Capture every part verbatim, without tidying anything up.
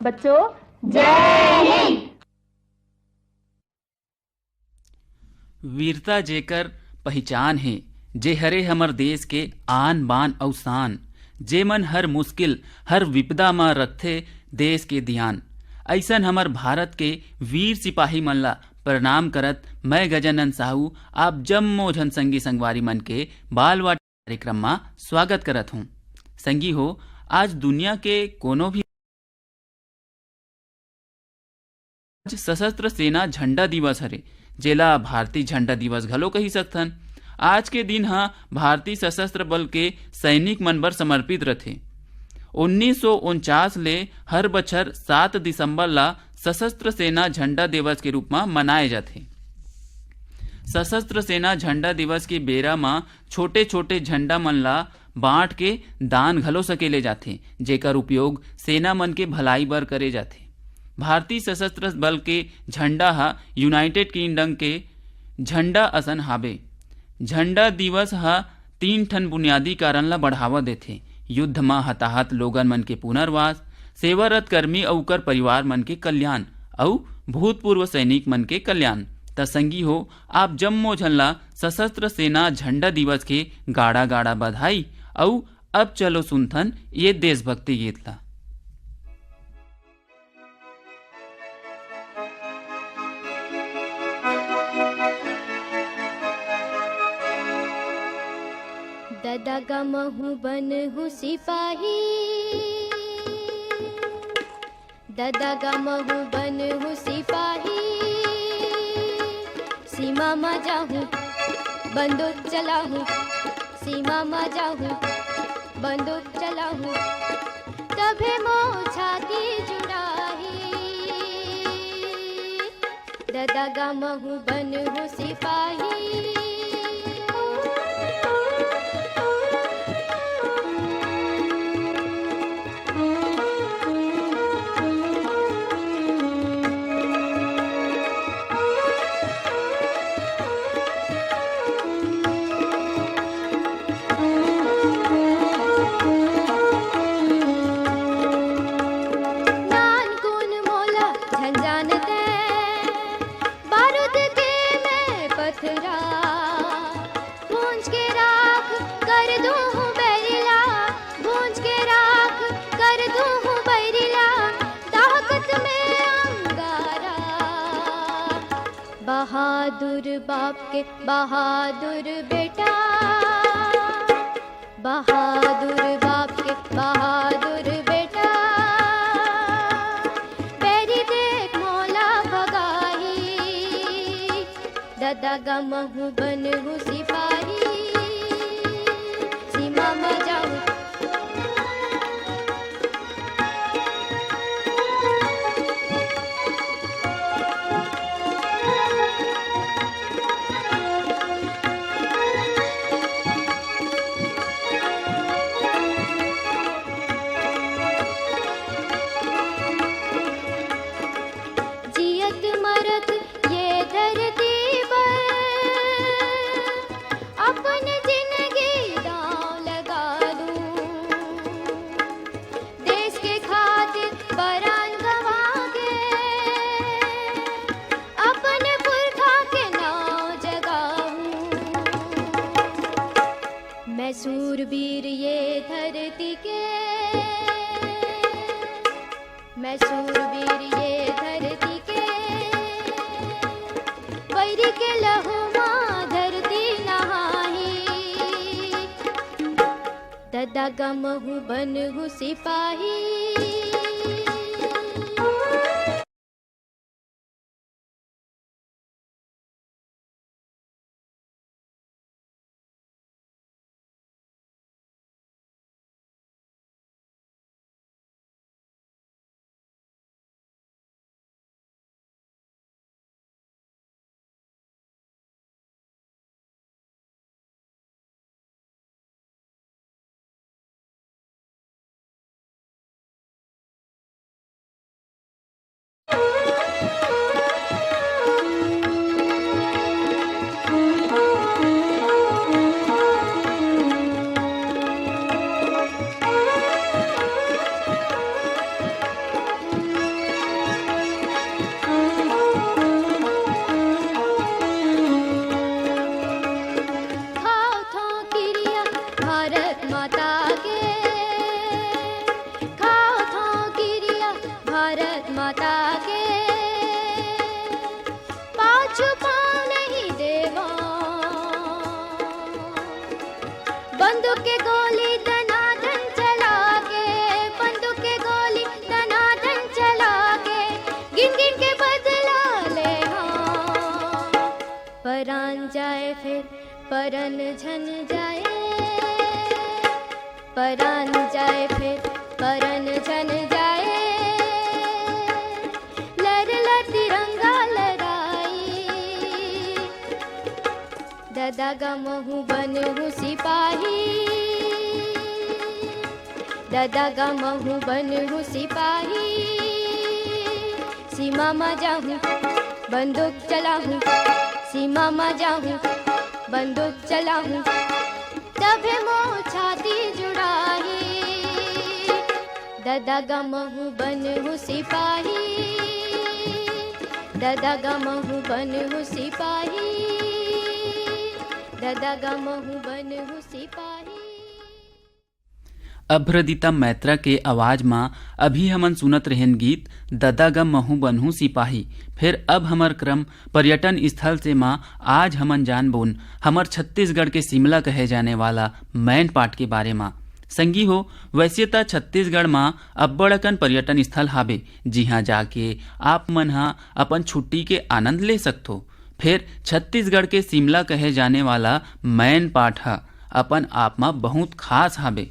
बच्चों, जय हिंद। वीरता जेकर पहिचान हे, जे हरे हमर देश के आन बान अउ शान, जे मन हर मुश्किल, हर विपदा म रखथे देश के धियान। अइसन हमर भारत के वीर सिपाही मन ला प्रणाम करत मैं गजानन साहू आप जम्मो झन संगी संगवारी मन के बालवाटिका कार्यक्रम म स्वागत करत हूँ। संगी हो, आज दुनिया के कोनो भी आज सशस्त्र सेना झंडा दिवस हरे, जेला भारतीय झंडा दिवस घलो कहि सकथन। आज के दिन ह भारतीय सशस्त्र बल के सैनिक मन बर समर्पित रथे। उन्नीस सौ उनचास ले हर बछर सात दिसंबर ला सशस्त्र सेना झंडा दिवस के रूप म मनाए जाथे। सशस्त्र सेना झंडा दिवस के बेरा म छोटे-छोटे झंडा मन ला बांट के दान घलो सकेले जाथे, जेकर उपयोग सेना मन के भलाई बर करे जाथे। भारतीय सशस्त्र बल के झंडा ह यूनाइटेड किंगडम के झंडा असन हाबे। झंडा दिवस ह तीन ठन बुनियादी कारण ला बढ़ावा देथे, युद्ध म हताहत लोगन मन के पुनर्वास, सेवारत कर्मी अउ ओकर परिवार मन के कल्याण अउ भूतपूर्व सैनिक मन के कल्याण। त संगी हो, आप जम्मो झन ला सशस्त्र सेना झंडा दिवस के गाड़ा गाड़ा बधाई। अउ अब चलो सुनथन ये देशभक्ति गीत ला। ददा गा महूँ बनहूँ सिपाही, ददा गा महूँ बनहूँ सिपाही, सीमा म जाहूँ बंदूक चलाहूँ, सीमा म जाहूँ बंदूक चलाहूँ, तभे मोर छाती जुड़ाही। ददा गा महूँ बनहूँ सिपाही। नानकुन मोला झन जान दे, बारूद के मैं पथरा, भूंज के राख कर दूँ हूँ बैरी ला, भूंज के राख कर दूँ हूँ बैरी ला, ताकत में अंगारा। बहादुर बाप के बहादुर बेटा, बहादुर बाप के बहादुर बेटा, बैरी देख मोला भगाही। ददा गा महूँ बनहूँ सिपाही, सीमा म जाहूँ। जियत मरत ये धरती बर अपन जिनगी दांव लगा दूँ। देश के खातिर परान गंवा के अपन पुरखा के नांव जगाहूँ। मैं सूरबीर ये धरती के, मैं सूरबीर ये धरती के, बैरी के लहू मा धरती नहाही। ददा गा महूँ बनहूँ सिपाही। माता के खाओ थो किरिया, भारत माता के पाछू पाँव नहीं देवा। बंदूक के गोली दनादन चला के, बंदूक के गोली दनादन चला के, गिन गिन के बदला ले हाँ। परान जाए फिर परन झन जाए, परान जाए फिर परन झन जाए, लर लर तिरंगा लहराई। ददा गा महूँ बनहूँ सिपाही, ददा गा महूँ बनहूँ सिपाही, सीमा मा जाहूँ बंदूक चलाहूँ, सीमा मा जाहूँ बंदूक चलाहूँ, तभे मोर छाती जुड़ाही। ददा गा महूँ बनहूँ सिपाही, ददा गा महूँ बनहूँ सिपाही, ददा गा महूँ बनहूँ सिपाही। अभ्रदिता मैत्रा के आवाज म अभी हमन सुनत रहेन गीत ददा गा महूँ बनहूँ सिपाही। फिर अब हमर क्रम पर्यटन स्थल से म आज हमन जानबोन हमर छत्तीसगढ़ के शिमला कहे जाने वाला मैनपाट के बारे म। संगी हो, वैसे त छत्तीसगढ़ म अब्बड़ अकन पर्यटन स्थल हाबे, जिहाँ जाके आप मन ह अपन छुट्टी के आनंद ले सकथो। फेर छत्तीसगढ़ के शिमला कहे जाने वाला मैनपाट ह अपन आप म बहुत खास हाबे।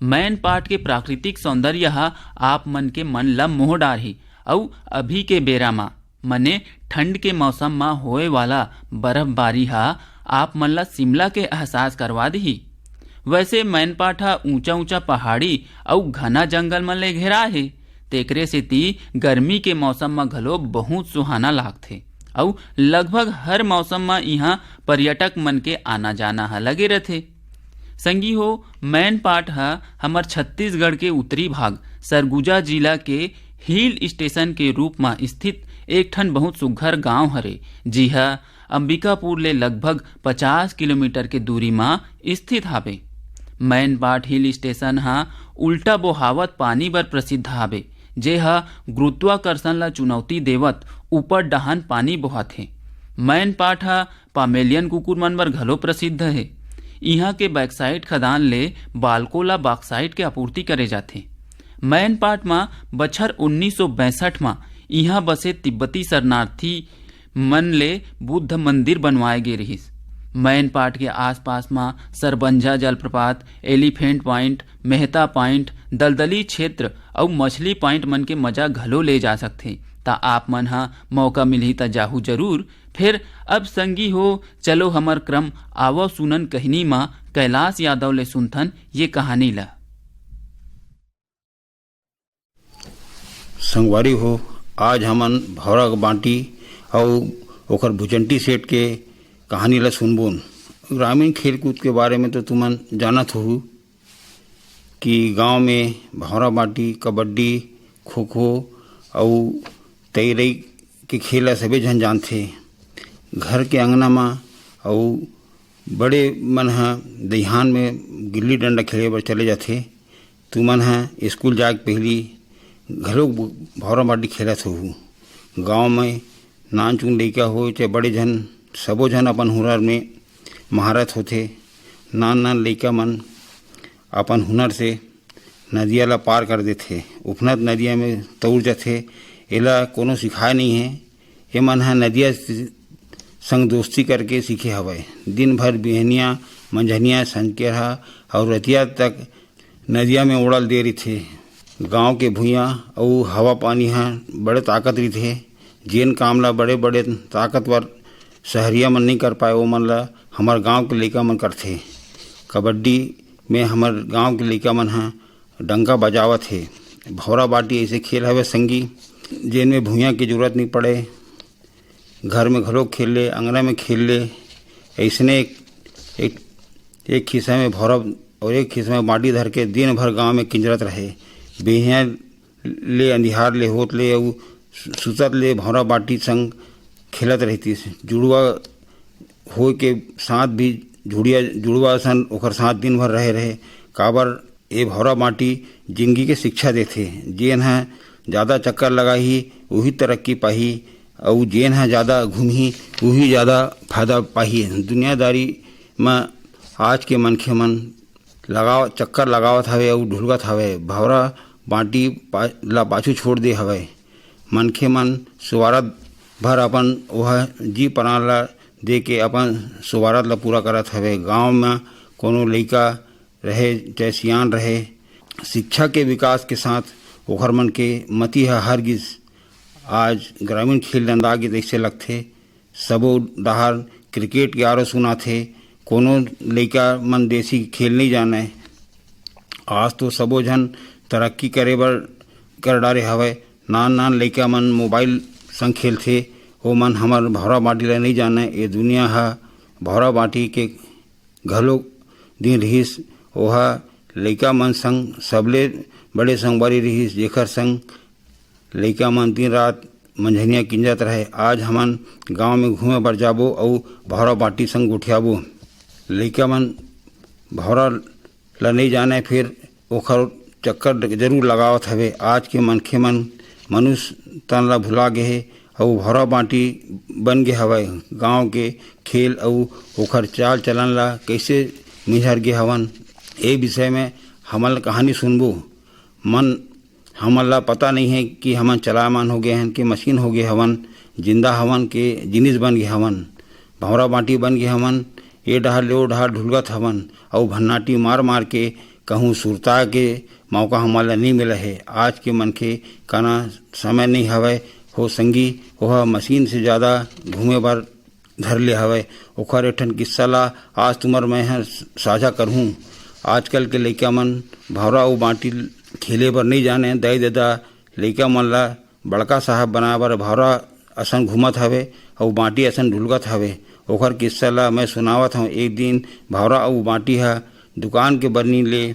मैनपाट के प्राकृतिक सौंदर्य ह आप मन के मन ल मोह डारही, अउ अभी के बेरा म, मने ठंड के मौसम म होए वाला बर्फबारी ह आप मन ल शिमला के एहसास करवा दिही। वैसे मैनपाट ह ऊंचा ऊंचा पहाड़ी अउ घना जंगल मन ले घेरा हे, तेकरे सेती गर्मी के मौसम म घलो बहुत सुहाना लागथे। अउ लगभग हर मौसम म इहाँ पर्यटक मन के आना जाना ह लगे रथे। संगी हो, मैनपाट ह हमर छत्तीसगढ़ के उत्तरी भाग सरगुजा जिला के हिल स्टेशन के रूप म स्थित एक ठन बहुत सुघ्घर गांव हरे, जिहा अंबिकापुर ले लगभग पचास किलोमीटर के दूरी म स्थित हावे। मैनपाट हिल स्टेशन ह उल्टा बोहावत पानी बर प्रसिद्ध हावे, जे ह गुरुत्वाकर्षण ल चुनौती देवत ऊपर डहान पानी बोहाथे। मैनपाट ह पामेलियन कुकुर मन बर घलो प्रसिद्ध हे। इहाँ के बैक्साइट खदान ले बालको ल बॉक्साइट के आपूर्ति करे जाथे। मैनपाट म बछर उन्नीस सौ पैंसठ म इहाँ बसे तिब्बती शरणार्थी मन ले बुद्ध मंदिर बनवाए गे रिहिस। मैनपाट के आसपास म सरबंजा जलप्रपात, एलिफेंट पॉइंट, मेहता पॉइंट, दलदली क्षेत्र अउ मछली पॉइंट मन के मजा घलो ले जा सकथे। त आप मन ह मौका मिलही त जाहू जरूर। फेर अब संगी हो, चलो हमर क्रम आवव सुनन कहनी म कैलाश यादव ले सुनथन ये कहानी ल। संगवारी हो, आज हमन भौरा बांटी अउ ओकर भुजंटी सेठ के कहानी ल सुनबोन। ग्रामीण खेलकूद के बारे में तो तुमन जानत होहू कि गांव में भौरा बांटी, कबड्डी, खो-खो अउ तैरई के खेल ल सबे झन जानथे। घर के अंगना म अउ बड़े मन ह दइहान में गिल्ली डंडा खेले बर चले जाथे। तुमन ह स्कूल जाए के पहिली घलोक भौरा बांटी खेलत होहू। गांव में नानचुन लइका होय चाहे बड़े झन, सबो झन अपन हुनर में महारत होथे। नान नान लइका मन अपन हुनर से नदिया ला पार कर देथे, उफनत नदिया में तउर जाथे। एला कोनो सिखाए नइ हे, एमन ह नदिया संग दोस्ती करके सीखे हवय। दिन भर बिहनिया, मंझनिया, संझकेरहा अउ रतिया तक नदिया में ओड़ल दे रिथे। गांव के भुइयां अउ हवा पानी ह बड़े ताकत रिथे। जेन काम ला बड़े-बड़े ताकतवर सहरिया मन नइ कर पाए, ओमन ला हमर गांव के लइका मन करथे। कबड्डी में हमर गांव के लइका मन ह डंका बजावत हे। भौरा बाटी अइसे खेल हवे संगी, जेन में भुइयां के जरूरत नइ पड़े। घर में घलो खेल ले, अंगना में खेल ले। अइसने एक, एक, एक खिस्सा में भौरा अउ एक खिस्सा में बाटी धर के दिन भर गांव में किंजरत रहे। बिहनिया ले अंधियार ले होत ले अउ सु-, सुतत ले भौरा बाटी संग खेलत रहितिस। जुड़वा होय के साथ भी जुड़िया, जुड़वा असन ओकर साथ दिन भर रहे रहे। काबर ए भौरा बांटी जिंदगी के शिक्षा देथे। जेन ह जादा चक्कर लगाही, उही तरक्की पाही, अउ जेन ह जादा घूमही, उही जादा फायदा पाही। दुनियादारी म आज के मनखे मन लगाव, चक्कर लगावत हवे अउ ढुलकत हवे। भौरा बांटी पा-, ला पाछू छोड़ दे हवे। मनखे मन सुवारथ भर अपन ओह जी प्राण ला दे के अपन सुवारथ ला पूरा करत हवे। गांव म कोनो लइका रहे चाहे सियान रहे, शिक्षा के विकास के साथ ओखर मन के मति ह हर गिस। आज ग्रामीण खेल नंदा गे तइसे लगथे। सबो डहार क्रिकेट के आरो सुनाथे। कोनो लइका मन देसी खेल नइ जानय। आज तो सबो झन तरक्की करे बर कर डारे हवय। नान नान लइका मन मोबाइल संग खेलथे। ओ मन हमर भौरा बांटी ला नइ जानय। ए दुनिया ह भौरा बांटी के घलोक दिन रिहिस। ओहा लइका मन संग सबले बड़े संगवारी रिहिस, जेखर संग लइका मन दिन रात मंझनिया किंजत रहे। आज हमन गांव में घूमे बर जाबो अउ भौरा बांटी संग गोठियाबो। लइका मन भौरा ल नइ जानय, फेर ओखर चक्कर जरूर लगावत हवे। आज के मनखे मन मनुष्य तन ला भुला गे हे अउ भौरा बांटी बन गे हवय। गांव के खेल अउ ओखर चाल चलन ला कइसे मिझर गे हवन, ए विषय में हमन ला कहानी सुनबो। मन हमन ला पता नइ हे कि हमन चलायमान हो गे हन, कि मशीन हो गे हवन, जिंदा हवन, के जिनिस बन गे हवन। भौरा बांटी बन गे हवन। ए डहार ले ओ डहार ढुलकत हवन अउ भन्नाटी मार मार के कहूँ सुरता के मौका हमन ला नइ मिले हे। आज के मनखे कना समय नइ हवय हो संगी, ओह मशीन से जादा घूमे बर धर ले हवय। ओखर एक ठन किस्सा ला आज तुमर मैं ह साझा करहूँ। आजकल के लइका मन भौरा अउ बांटी खेले बर नइ जाने। दाई ददा लइका मन ला बड़का साहब बनाए बर भौरा असन घूमत हवे अउ बांटी असन ढुलकत हवे। ओखर किस्सा ला मैं सुनावत हंव। एक दिन भौरा अउ बांटी ह दुकान के बरनी ले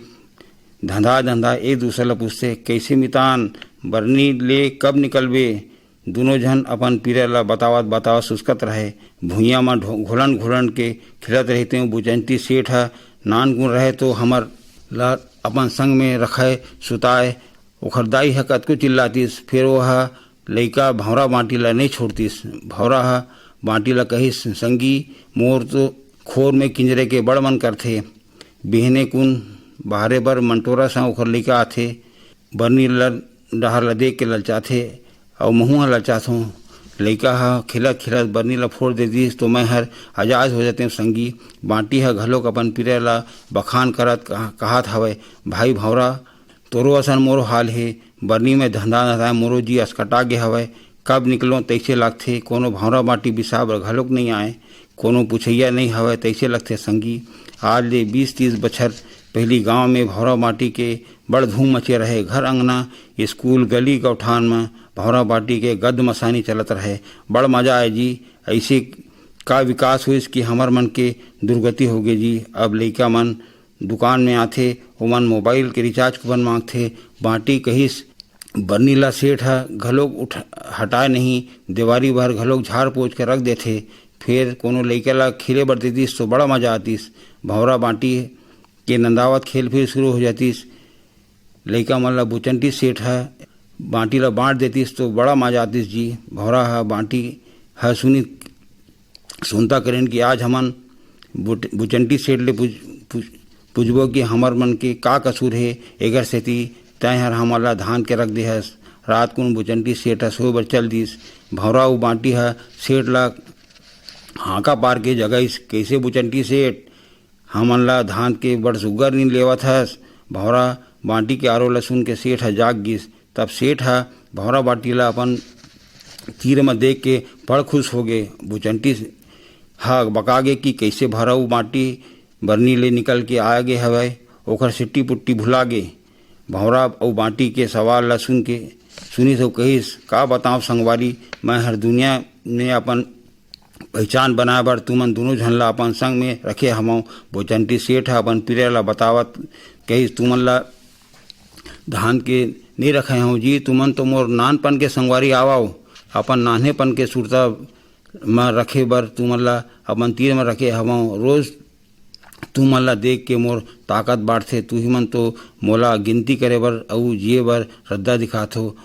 धंधा धंधा एक दूसर ला पूछथे, "कइसे मितान, बरनी ले कब निकलबे?" दूनों झन अपन पीरा ला बतावत बतावत सुस्कत रहे। भुइयां म ढो-, घोलन घोलन के खेलत रहितेंव। बुचंटी सेठ ह नानकुन रहे तो हमर ला अपन संग में रखय सुताय। ओखर दाई ह कतको चिल्लातिस, फेर ओ ह लइका भौंरा बांटी ला नइ छोड़तिस। भौंरा ह बांटी ला कहिस, "संगी, मोर तो खोर में किंजरे के बड़ मन करथे।" बिहने कुन बहारे बर मंटोरा संग ओखर लइका आथे। बरनी ल डहार ल देख के ललचाथे, अउ महूं ह ललचाथों। लइका ह खेलत खेलत बरनी ल फोड़ दे दिस, तो मैं हर अजाज हो जतेंव संगी। बांटी ह घलोक अपन पीरा ल बखान करत कह-, कहत हवय, "भाई भौंरा, तोरो असन मोरो हाल हे। बरनी में धंधा धंधा मोरो जी असकटा गे हवय। कब निकलों तइसे लागथे। कोनो भौंरा बांटी बिसाए बर घलोक नइ आय, कोनो पुछइया नइ हवय तइसे लगथे संगी।" आज ले बीस तीस बछर पहिली गांव में भौंरा बांटी के बड़ धूम मचे रहे। घर अंगना, स्कूल, गली गौठान म भौंरा बांटी के गद्द मसानी चलत रहे। बड़ मजा आय जी। अइसे का विकास होइस कि हमर मन के दुर्गति होगे जी। अब लइका मन दुकान में आथे, ओमन मोबाइल के रिचार्ज कूपन मांगथे। बांटी कहिस, "बरनी ला सेठ ह घलोक उठ-, हटाय नहीं, देवारी भर घलोक झाड़ पोछ के रख देथे।" फेर कोनो लइका ला खेले बर दे दिस तो बड़ा मजा आतिस। भौंरा बांटी के नंदावत खेल फिर शुरू हो जातिस। लइका मन ला बुचंटी सेठ ह बांटी ला बांट देतिस तो बड़ा मजा आतिस जी। भौंरा ह बांटी ह सुनी सुनता करेन कि आज हमन बुट-, बुचंटी सेठ ले पूछ-, पूछ-, पूछबो कि हमर मन के का कसूर हे, एकर सेती तैं हर हमन ला धांध के रख दे हस। रात कुन बुचंटी सेठ ह सोए बर चल दिस। भौंरा अउ बांटी ह सेठ ला हांका पार के जगाइस, "कइसे बुचंटी सेठ, हमन ला धांध के बड़ सुग्घर नींद लेवत हस?" भौंरा बांटी के आरो ला सुन के सेठ ह जाग गिस। तब सेठ ह भौंरा बांटी ला अपन तीर म देख के बड़ खुश होगे। बुचंटी ह बका गे कि कइसे भौंरा अउ बांटी बरनी ले निकल के आ गे हवय, ओखर सिट्टी पुट्टी भुला गे। भौंरा अउ बांटी के सवाल ला सुन के सुनिस अउ कहिस, "का बतांव संगवारी, मैं हर दुनिया में अपन पहिचान बनाए बर तुमन दूनों झन ला अपन संग में रखे हवंव।" बुचंटी सेठ ह अपन पीरा ला बतावत कहिस, "तुमन ला धांध के नइ रखे हंव जी, तुमन तो मोर नानपन के संगवारी आवव, अपन नान्हेपन के सुरता म रखे बर तुमन ला अपन तीर म रखे हवंव। रोज तुमन ला देख के मोर ताकत बाढ़थे। तुही मन तो मोला गिनती करे बर अउ जिए बर रद्दा दिखाथो।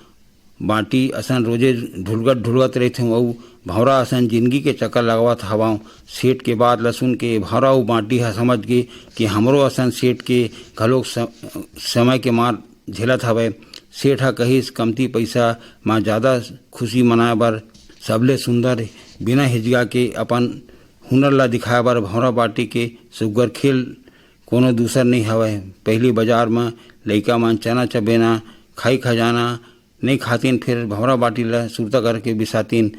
बांटी असन रोजे ढुलगत ढुलगत रहिथंव अउ भौंरा असन जिनगी के चक्कर लगवात हवंव। सेठ के बात ल सुन के भौंरा अउ बांटी ह समझ गे कि हमरो असन सेठ के घलोक स-, समय के मार झेलत हवय। सेठ ह कहिस, "कमती पइसा म जादा खुशी मनाए बर सबले सुंदर, बिना हिचका के अपन हुनर ला दिखाए बर भौंरा बांटी के सुग्घर खेल कोनो दूसर नइ हवय।" पहिली बजार म लइका मन चना चबेना, खाई खजाना नइ खातिन, फेर भौंरा बांटी ला सुरता करके बिसातिन।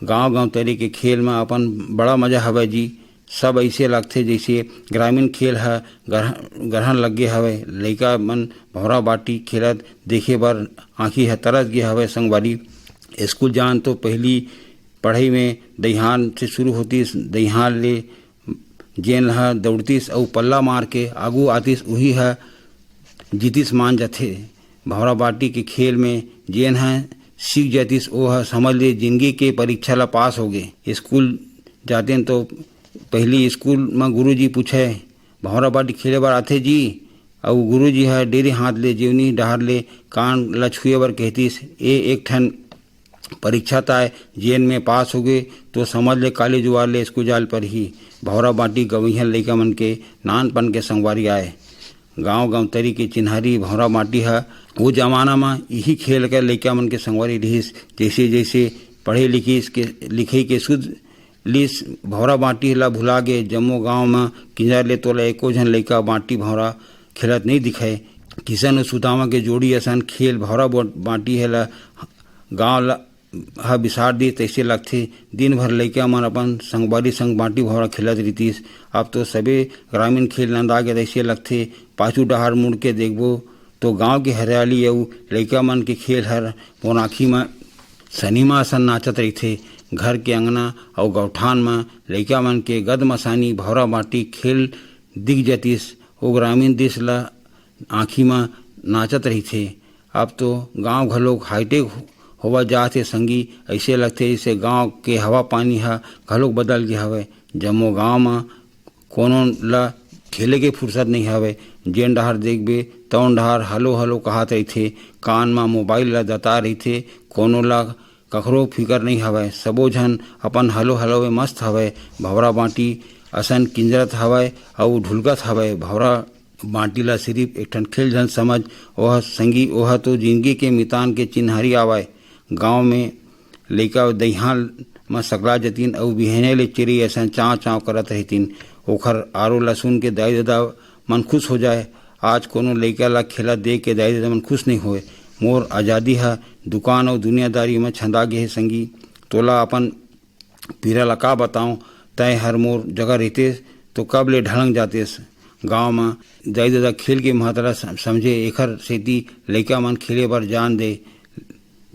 गांव-गांव तरी के खेल म अपन बड़ा मजा हवय जी। सब अइसे लगथे जइसे ग्रामीण खेल ह ग्रह-, ग्रहण लग गे हवय। लइका मन भौंरा बांटी खेलत देखे बर आंखी ह तरस गे हवय संगवारी। स्कूल जान तो पहिली पढ़ई में दइहान से शुरू होतिस। दइहान ले जेन ह दउड़तिस अउ पल्ला मार के आगू आतिस, उही ह जीतिस मान जथे। भौंरा बांटी के खेल में जेन ह सीख जतिस, ओ ह समझ ले जिनगी के परीक्षा ला पास होगे। स्कूल जातेन तो पहिली स्कूल म गुरुजी पूछय, "भौंरा बांटी खेले बर आथे जी?" अउ गुरुजी ह डेरी हाथ ले जेवनी डहार ले कान ला छुए बर कहतिस, "ए एक ठन परीक्षा ताय, जेन में पास होगे तो समझ ले काली जुवार ले स्कूल जाल परही।" भौंरा बांटी गंवइहा लइका मन के नानपन के संगवारी आय। गांव-गांव तरी के चिन्हारी भौंरा बांटी ह ओ जमाना म इही खेल के लइका मन के संगवारी रिहिस। जइसे-जइसे पढ़े लिखिस के, लिखई के सुध लिस, भौंरा बांटी ला भुला गे। जम्मो गांव म किंजर ले तोला एको झन लइका बांटी भौंरा खेलत नइ दिखय। किसन अउ सुदामा के जोड़ी असन खेल भौंरा बो-, बांटी हे ला गांव ला ह बिसार दिस तइसे लगथे। दिन भर लइका मन अपन संगवारी संग बांटी भौंरा खेलत रितिस। अब तो सबे ग्रामीण खेल नंदा गे तइसे लगथे। पाछू डहार मुड़ के देखबो तो गांव के हरियाली अउ लइका मन के खेल हर मोर आंखी म सनीमा असन नाचत रहिथे। घर के अंगना अउ गौठान म लइका मन के गदमसानी भौंरा बांटी खेल दिख जतिस। ओ ग्रामीण दृश्य ल आंखी म नाचत रहिथे। अब तो गांव घलोक हाईटेक होवत जात हे संगी। अइसे लगथे जइसे गांव के हवा पानी ह घलोक बदल गे हवय। जम्मो गांव म कोनो ल खेले के फुरसत नइ हवय। जेन डहार देखबे तउन डहार हलो हलो कहत रहिथे, कान म मोबाइल ल दता रहिथे। कोनो ल कखरो फिकर नइ हवय। सबो झन अपन हलो हलो में मस्त हवय। भौंरा बांटी असन किंजरत हवय अउ ढुलकत हवय। भौंरा बांटी ला सिरिफ एक ठन खेल झन समझ, ओह संगी, ओह तो जिनगी के मितान के चिन्हारी आवय। गांव में लइका दइहान म सकला जतिन अउ बिहने ले चिरई असन चांव चांव करत रहितिन। ओखर आरो ला सुन के दाई ददा मन खुश हो जाय। आज कोनो लइका ला खेलत देख के दाई ददा मन खुश नइ होय। मोर आजादी ह दुकान अउ दुनियादारी म छंदा गे हे संगी। तोला अपन पीरा ला का बतावं, तंय हर मोर जगह रहितेस तो कब ले ढलंग जातेस। गांव म दाई ददा खेल के महत्ता ला सम-, समझे, एखर सेती लइका मन खेले बर जान दे।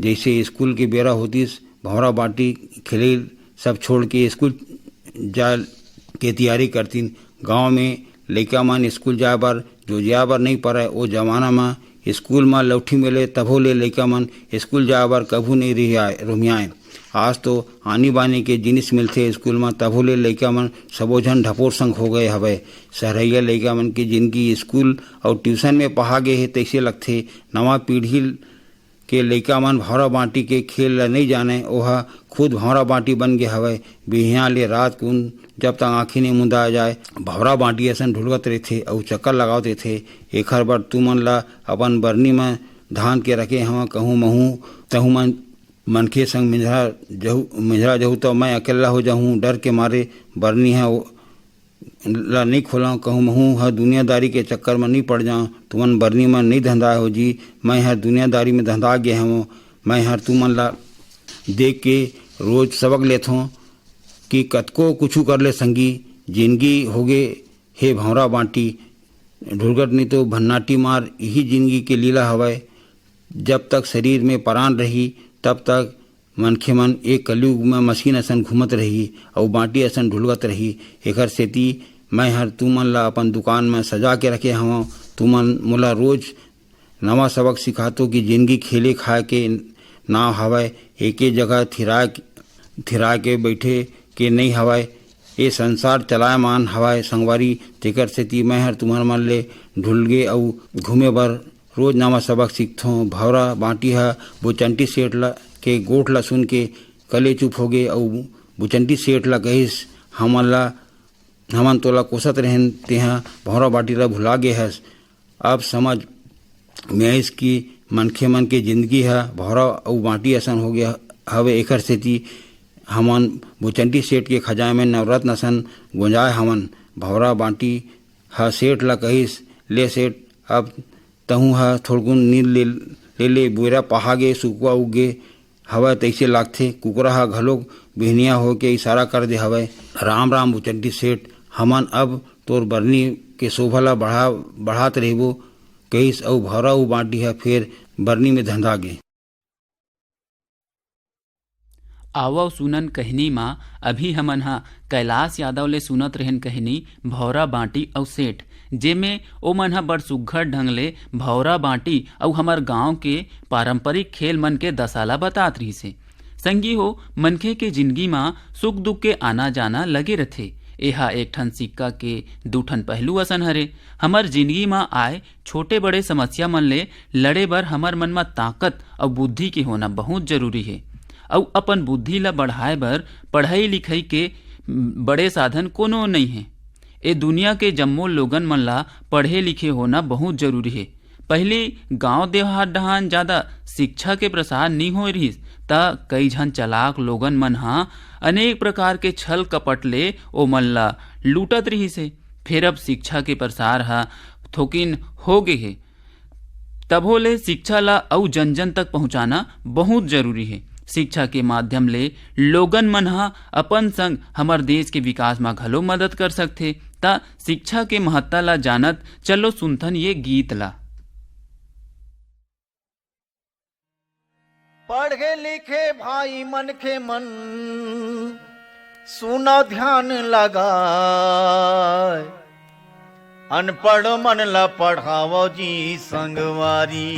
जइसे स्कूल के बेरा होतिस, भौंरा बांटी खेले सब छोड़ के स्कूल जाय के तियारी करतिन। गांव में लइका मन स्कूल जाय बर जोजिया बर नइ परय। ओ जमाना म स्कूल म लौठी मिले तभो ले लइका मन स्कूल जाय बर कभू नइ रिहियाय, रोमियाय। आज तो आनी बानी के जिनिस मिलथे स्कूल म, तभो ले लइका मन सबो झन ढपोर संग हो गए हवय। सहरइया लइका मन के जिनगी स्कूल अउ ट्यूशन में पहा गे हे तइसे लगथे। नवा पीढ़ी के लइका मन भौंरा बांटी के खेल ल नइ जानय, ओह खुद भौंरा बांटी बन गे हवय। बिहियां ले रात कुन जब तक आंखी नइ मुंदा जाय, भौंरा बांटी असन ढुलकत रहिथे अउ चक्कर लगावत रहिथे। एखर बर तुमन ल अपन बरनी म धांध के रखे हवं, कहूं महूं तहूं मन मनखे संग मिंझरा जहू, मिंझरा जहू त मैं अकेल्ला हो जाहूं। डर के मारे बरनी ह ओ-, ला नइ खोलंव, कहूं महूं ह दुनियादारी के चक्कर म नइ पड़ जांव। तुमन बरनी म नइ धंधाय हो जी, मैं हर दुनियादारी म धंधा गे हवं। मैं हर तुमन ला देख के रोज सबक लेथों कि कतको कुछु कर ले संगी, जिनगी होगे हे भौंरा बांटी। ढुलगट नइ तो भन्नाटी मार, इही जिनगी के लीला हवय। जब तक शरीर में परान रही, तब तक मनखे मन एक कलयुग में मशीन असन घूमत रही अउ बांटी असन ढुलगत रही। एखर सेती मैं हर तुमन ला अपन दुकान में सजा के रखे हवं। तुमन मोला रोज नवा सबक सिखातो कि जिनगी खेले खाए के नाव हवय, एके जगह थिरा, थिरा के बैठे के नइ हवय। ए संसार चलायमान हवय संगवारी, तेकर सेती मैं हर तुम्हर मन ले ढुलगे अउ घूमे बर रोज नवा सबक सीखथों। भौरा बांटी ह बुचंटी सेठ ला के गोठ ला सुन के कले चुप होगे अउ बुचंटी सेठ ला कहिस, "हमन ला, हमन तोला कोसत रहेन, तेहा भौरा बांटी ला भुला गे हस।" अब समझ में आइस कि मनखे मन के जिंदगी ह भौरा अउ बांटी असन हो गया हवे। एकर सेती हमन बुचंटी सेठ के खजाना में नवरत्न असन गोंजाय हवन। भौरा बांटी ह सेठ ला कहिस, "ले सेठ, अब तहूं ह थोड़कुन नींद ले, ले ले, बेरा पहा गे, सुकवा उग गे हवय, तइसे लागथे।" कुकरा ह घलोक बिहनिया होके इशारा कर दे हवय। "राम राम बुचंटी सेठ, हमन अब तोर बरनी के शोभा ला बढ़ा, बढ़ात रहिबो," कहिस अउ भौरा अउ बांटी ह फेर बरनी में धंधा गे। आवव सुनन कहनी मा अभी हमन ह कैलाश यादव ले सुनत रहेन कहनी भौरा बांटी अउ सेठ, जेमे ओमन ह बड़ सुग्घर ढंग ले भौरा बांटी अउ हमर गांव के पारंपरिक खेल मन के दशा ला बतात रिहिस हे। संगी हो, मनखे के जिनगी मा सुख दुख के आना जाना लगे रथे। एहा एक ठन सिक्का के दू ठन पहलू असन हरे। हमर जिनगी मा आए छोटे बड़े समस्या मन ले लड़े बर हमर मन म ताकत अउ बुद्धि के होना बहुत जरूरी हे। अउ अपन बुद्धि ल बढ़ाए बर पढ़ई लिखई के बड़े साधन कोनो नइ हे। ए दुनिया के जम्मो लोगन मन ल पढ़े लिखे होना बहुत जरूरी हे। पहिली गांव देहात डहान जादा शिक्षा के प्रसार नी होए रिहिस, त कई झन चलाक लोगन मन ह अनेक प्रकार के छल कपट ले ओमन ल लूटत रिहिस हे। फेर अब शिक्षा के प्रसार ह थोकिन हो गे हे, तभो ले शिक्षा ला अउ जन जन तक पहुंचाना बहुत जरूरी हे। शिक्षा के माध्यम ले लोगन मन ह अपन संग हमर देश के विकास मा घलो मदद कर सकथे। त शिक्षा के महत्ता ला जानत चलो सुनथन ये गीत ला। पढ़े लिखे भाई मनखे मन, सुना ध्यान लगाए, अनपढ़ मन ला पढ़ावो जी संगवारी।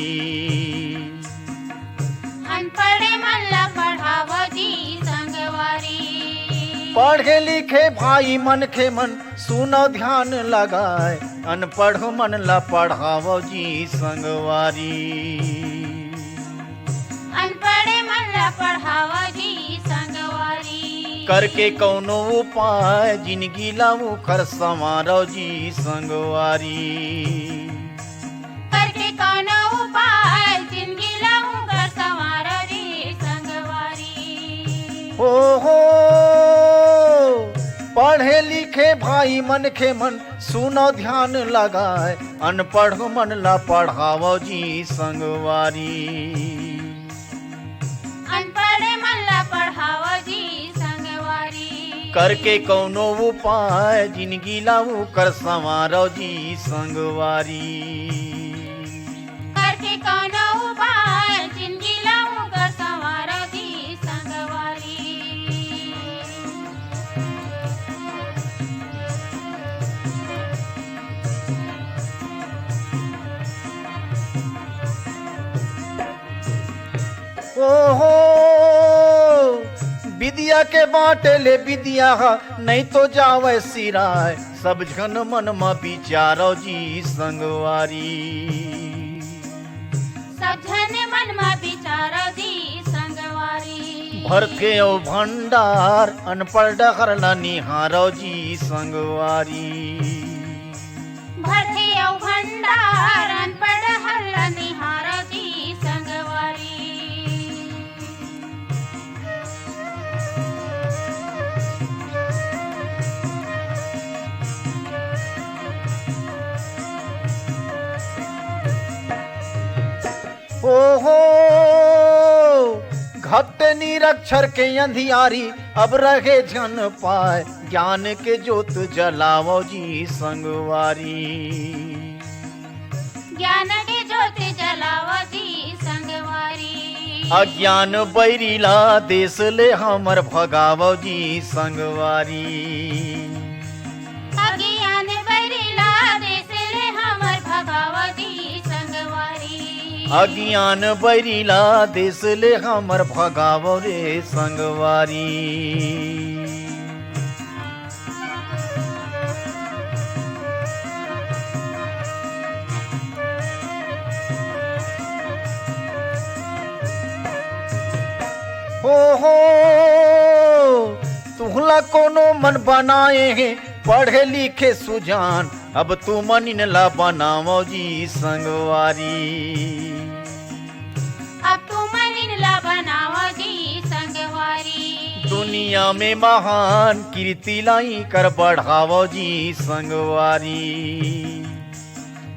अनपढ़ मन ला पढ़ावो जी संगवारी। पढ़े लिखे भाई मनखे मन, सुनो ध्यान लगाए, अनपढ़ मन ला पढ़ावो जी संगवारी। अनपढ़ मन ला पढ़ावो जी संगवारी। करके कौनो उपाय, जिनगी ला उखर संवारो जी संगवारी। करके कौनो उपाय, जिनगी ला उखर संवारो जी संगवारी। हो हो, पढ़े लिखे भाई मनखे मन, सुनो ध्यान लगाए, अनपढ़ मन ला पढ़ावो जी संगवारी। अनपढ़ मन ला पढ़ावो जी संगवारी। करके कौनो उपाय, जिनगी ला उकर संवारो जी संगवारी। करके कौनो उपाय, जिनगी ला उकर संवारो जी संगवारी। ओहो, विद्या के बाटे ले विद्या हा, नहीं तो जावे सिराय। सब झन मन म विचारो जी संगवारी। सब झन मन म विचारो जी संगवारी। भरथे अउ भंडार, अनपढ़ डहर ल निहारो जी संगवारी। भरथे अउ भंडार, अनपढ़ डहर ल निहारो जी संगवारी। ओहो, घट निरक्षर के अंधियारी, अब रहे झन पाए, ज्ञान के जोत जलावो जी संगवारी। ज्ञान के जोत जलावो जी संगवारी। अज्ञान बैरी ला देश ले हमर भगावो जी संगवारी। अज्ञान बैरी ला देश ले हमर भगावो जी संगवारी। अज्ञान बैरी ला देश ले हमर भगावो रे संगवारी। ओहो, तुहला कोनो मन बनाए हे, पढ़े लिखे सुजान, अब तुमन इनला बनावो जी संगवारी। अब तुमन इनला बनावो जी संगवारी। दुनिया में महान कीर्ति ला इकर बढ़ावो जी संगवारी।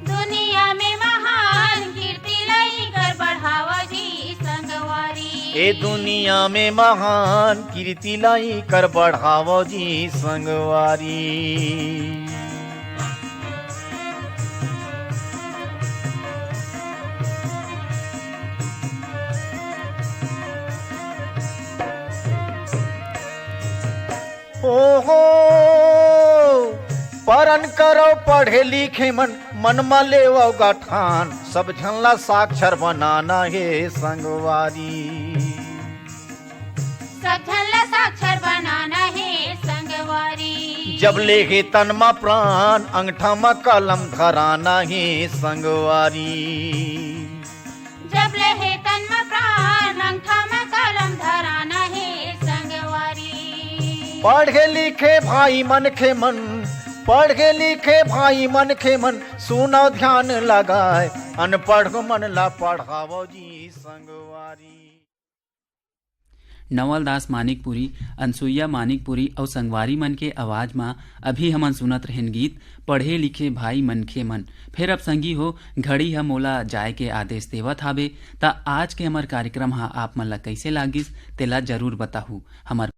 दुनिया में महान कीर्ति ला इकर बढ़ावो जी संगवारी। ए दुनिया में महान कीर्ति ला इकर बढ़ावो जी संगवारी। ओहो, परन करो पढ़े लिखे मन, मन म लेवो गा ठान, सब झन ला साक्षर बनाना हे संगवारी। सब झन ला साक्षर बनाना हे संगवारी। जब ले हे तन म प्राण, अंगठा म कलम धराना हे संगवारी। जब ले हे तन म प्राण, अंगठा म कलम धराना हे संगवारी। पढ़े लिखे भाई मनखे मन, पढ़े लिखे भाई मनखे मन, सुनो ध्यान लगाए, अनपढ़ मन ला पढ़ावो जी संगवारी। नवल दास मानिकपुरी, अनसुईया मानिकपुरी अउ संगवारी मन के आवाज म अभी हमन सुनत रहेन गीत पढ़े लिखे भाई मनखे मन। फेर अब संगी हो, घड़ी ह मोला जाय के आदेश देवत हावे, त आज के हमर कार्यक्रम ह आप मन ला कइसे लागिस, तेला जरूर बताहू। हमर